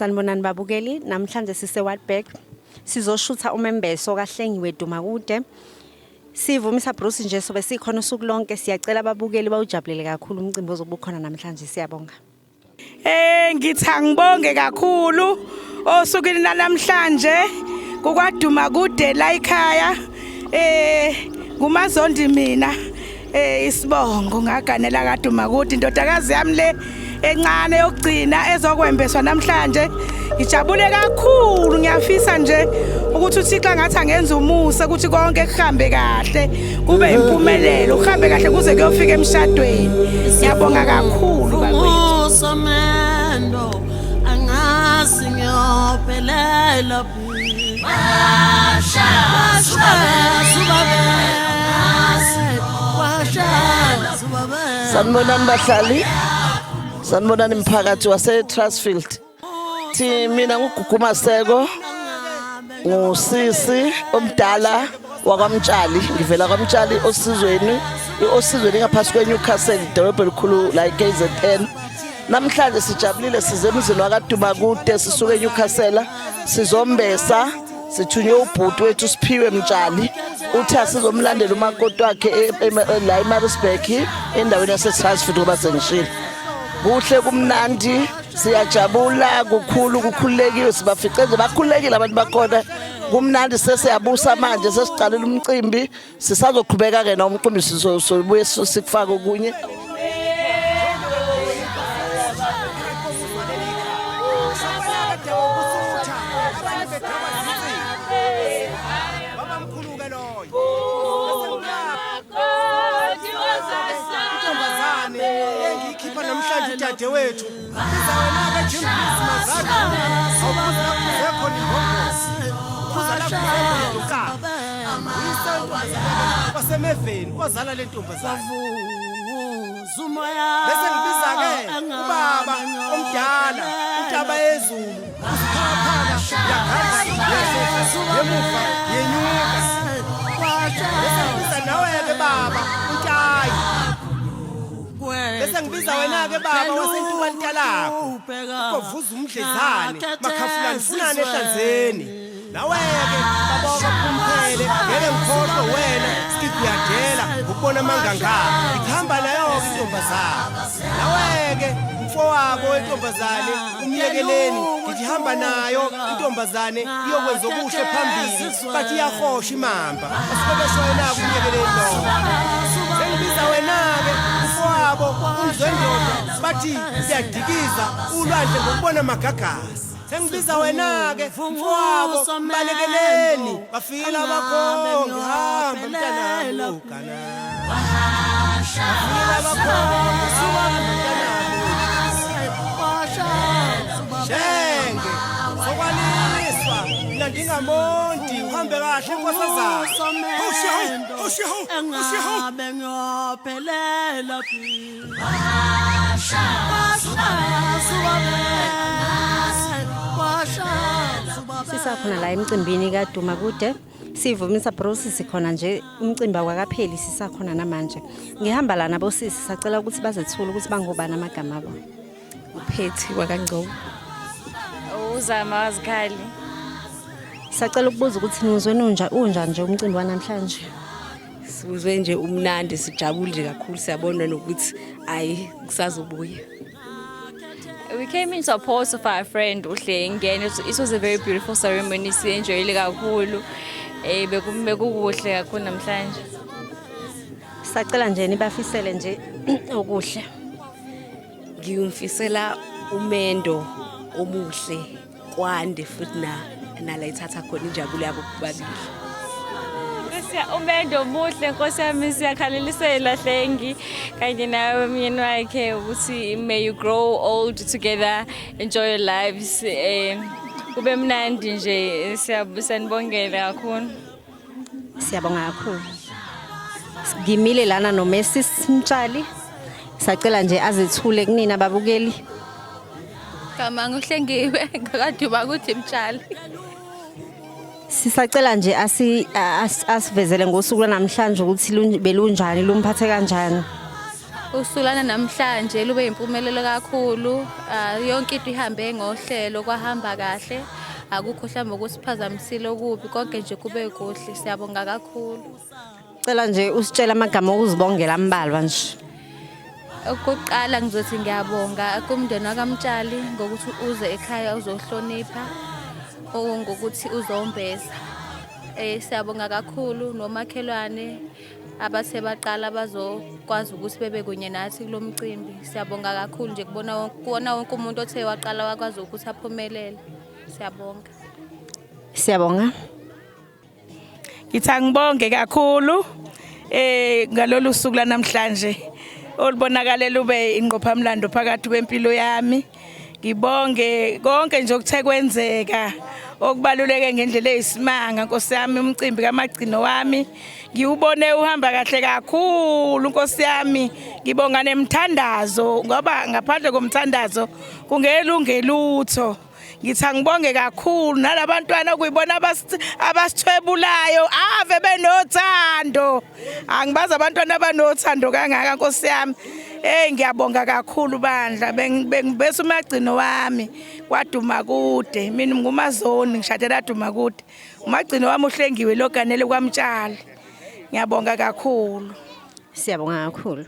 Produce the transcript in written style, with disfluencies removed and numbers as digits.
Sanibonani babukeli, namhlanje sise Wartburg. Sizoshutha umembeso kaHlengiwe Dumakude. Sivumisa Bruce nje sobe sikhona usuku lonke, siyacela ababukeli bawujabulele kakhulu umcimbi ozobe ukhona namhlanje. Siyabonga. Ngithi angibonge kakhulu osukwini namhlanje kukwaduma kude la ekhaya nguMazondi mina isibongo ngaganela kaduma kude indodakazi yami le encane yokugcina ezokwembeswa namhlanje. Ngijabule kakhulu, ngiyafisa nje ukuthi uThixo angathi angenza umusa ukuthi konke kuhambe kahle, kube impumelelo, kuhambe kahle kuze kuyofika emshadweni. Ngiyabonga kakhulu bakwethu. Usamendo angazi ngiyophelela phi. Washa Sanibonani bahlali. Sanibonani mphakathi wase Trustfield. Thi mina nguGugu Maseko ngusisi omdala wakwaMtshali, ngivela kwaMtshali osizweni, iosizweni ngaphasi kweNewcastle, idolobha elikhulu la eKZN. Namhlanje sijabulile, size emzini wakaDumakude, sisuke eNewcastle sizombesa, sithunywe ubhuti wethu Siphiwe Mtshali, uthi asizomlandela umakoti wakhe la eMaritzburg endaweni yaseTransfield ngoba sengishilo. Kuhle, kumnandi, siyajabula kukhulu, kukhululekiwe, sibafice nje bakhululekile abantu bakhona, kumnandi. Sesiyabusa manje, sesiqalile umcimbi, sisazoqhubeka-ke na umcimbi, sizobuye sikufake okunye. Intombazane engiyikhipha namhlanje udadewethu biza wena-ke Jim Mazaka, awuphuza lapho uze khona imbongozi, uphuza lapho uze khona intokazi, uyise wentombazane wasemeveni ozala le ntombazane. Bese ngibiza-ke ubaba omdala untaba yezulu, usiphakaphaka, yagadla, yehlela ngemuva, yenyuka. Bese ngibiza nawe-ke baba untayi, bese ngibiza wena-ke baba wasentuba ntalakho, ukovuza umdlezane makhafulani funani ehlanzeni. Nawe-ke baba wakaphumphele, ngeke ngikhohlwe wena skip, uyadela ngokubona amanganga, ngihamba nayo-ke intombazane. Nawe-ke mfowabo wentombazane umyekeleni, ngithi hamba nayo intombazane iyokwenza okuhle phambili, bathi iyahosha imamba, basuke besho wena-ke umyekeleni lowo. Sengibiza wena-ke mfowabo umzwendoda, bathi siyadikiza ulwandle ngokubona amagagasi. Sengibiza wena-ke mfowabo mbalekeleni, bafikile abakhongi, hamba mntanami ugana, bafikile abakhongi, hamba mntanami. Shenge sokwaliswa mina ndingamonti, uhambe kahle nkosazana. Engabe ngiyophelela phi. Sisakhona la emcimbini kaDuma Kude, sivumisa Bruce, sikhona nje, umcimbi awakapheli, sisakhona namanje. Ngihamba la nabosisi, sacela ukuthi bazethule ukuthi bangobani amagama abo. Uphethi wakaNgcobo. Uzama wazikhali. Sacela ukubuza ukuthi nizwe nunja unjani nje umcimbi wanamhlanje? Sizwe nje umnandi, sijabule nje kakhulu, siyabona nokuthi ayi kusazobuya. We came in support of our friend uHlengene. It was a very beautiful ceremony. Si-enjoyile kakhulu. Bekukuhle kakhulu namhlanje. Sacela nje nibafisele nje okuhle. Ngiyumfisela umendo omuhle, kwande futhi na nala ithatha khona injabulo yabo kubabili. Nkosi umendo omuhle, Nkosi yami, siyakhalelisela Hlengi kanye nawe myeni wakhe ukuthi may you grow old together, enjoy your lives, kube mnandi nje, siyanibongela kakhulu. Siyabonga kakhulu. Ngimile lana no Mrs Mtshali. Sacela nje azethule kunina ababukeli. Gama nguHlengiwe ngakaDuba kuthi Mtshali. Sisacela nje asivezele ngosuku lwanamhlanje ukuthi belunjani, lumphathe kanjani. Usulana namhlanje lube impumelelo kakhulu. Ah, yonke into ihambe ngohlelo kwahamba kahle. Akukho mhlawumbe ukusiphazamisile okubi konke nje kube kuhle. Siyabonga kakhulu. Cela nje usitshele amagama okuzibongela ambalwa nje. Okokuqala ngizothi ngiyabonga kumndeni wakaMtshali ngokuthi uze ekhaya uzohlonipha ngokuthi uzombeza. Siyabonga kakhulu nomakhelwane abathe baqala bazokwazi ukuthi bebe kunye nathi kulo mcimbi. Siyabonga kakhulu nje kubona kuwona wonke umuntu othe waqala wakwazi ukuthi aphumelele. Siyabonga. Siyabonga. Ngithi angibonge kakhulu ngalolu suku lanamhlanje olubonakale lube ingqophamlando phakathi kwempilo yami. Ngibonge konke nje okuthe kwenzeka okubaluleke ngendlela eyisimanga Nkosi yami umcimbi kamagcino wami ngiwubone uhamba kahle kakhulu Nkosi yami ngibonga nemthandazo ngoba ngaphandle komthandazo kungelunge lutho. Ngithi angibonge kakhulu nalabantwana okuyibona abasithwebulayo ave benothando. Angibazi abantwana abanothando kangaka Nkosi yami. Hey ngiyabonga kakhulu bandla bengibese umagcino wami kwaduma kude mina ngumazoni ngishadela duma kude umagcino wami uhlengiwe loganele kwamtshali ngiyabonga kakhulu. Siyabonga kakhulu.